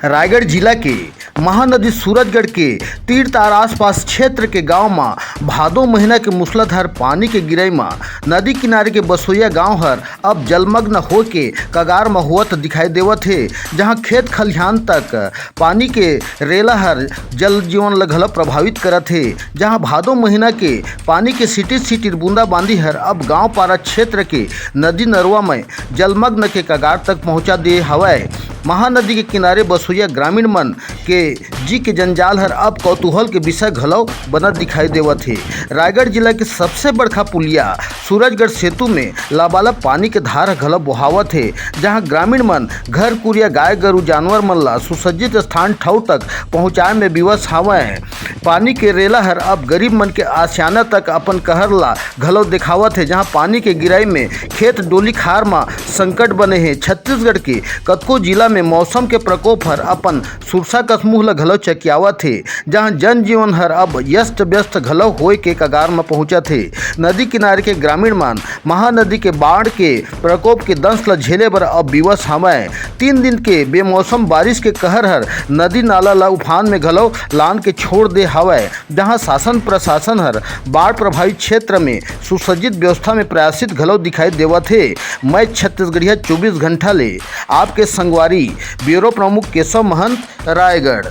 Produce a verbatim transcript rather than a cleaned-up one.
रायगढ़ जिला के महानदी सूरजगढ़ के तीर तार आसपास क्षेत्र के गांव म भादो महीना के मूसलाधार पानी के गिरई म नदी किनारे के बसोइया गांव हर अब जलमग्न होके कगार म होवत दिखाई देवत हे, जहां खेत खलिहान तक पानी के रेला हर जल जीवन ल घलो प्रभावित करत हे, जहां भादो महीना के पानी के सिटिर सिटिर बूंदाबांदी हर अब गांव पारा क्षेत्र के नदी नरवा में जलमग्न के कगार तक पहुंचा दे हवय। महानदी के किनारे बसोइया ग्रामीण मन के जी के जंजाल हर अब कौतूहल के विषय घलो बनत दिखाई देवत हे। रायगढ़ जिला के सबसे बड़खा पुलिया सूरजगढ़ सेतु में लबालब पानी के धार घलो बोहावत हे, जहां ग्रामीण मन घर कुरिया गाय गरू जानवर मन ला सुसज्जित स्थान ठऊ तक पहुंचाए में विवश हवय। पानी के रेला हर अब गरीब मन के आसियाना तक अपन कहर ला घलो देखावत हे, जहां पानी के गिराई में खेत डोली खार म संकट बने हे। छत्तीसगढ़ के कतको जिला में मौसम के प्रकोप हर अपन सुरसा कस मुंह ल घलो चकियावत हे, जहां जनजीवन हर अब अस्त व्यस्त घलो होए के कगार म पहुंचत हे। नदी किनारे के ग्रामीण मन महानदी के बाढ़ के प्रकोप के दंश ल झेले बर अब विवश हवय। तीन दिन के बेमौसम बारिश के कहर हर नदी नाला ल उफान में घलो लान के छोड़ दे हवय, जहां शासन प्रशासन हर बाढ़ प्रभावित क्षेत्र में सुसज्जित व्यवस्था में प्रयासित घलो दिखाई देवत हे। मैं छत्तीसगढ़िया चौबीस घंटा ले आपके संगवारी ब्यूरो प्रमुख केशव महंत, रायगढ़।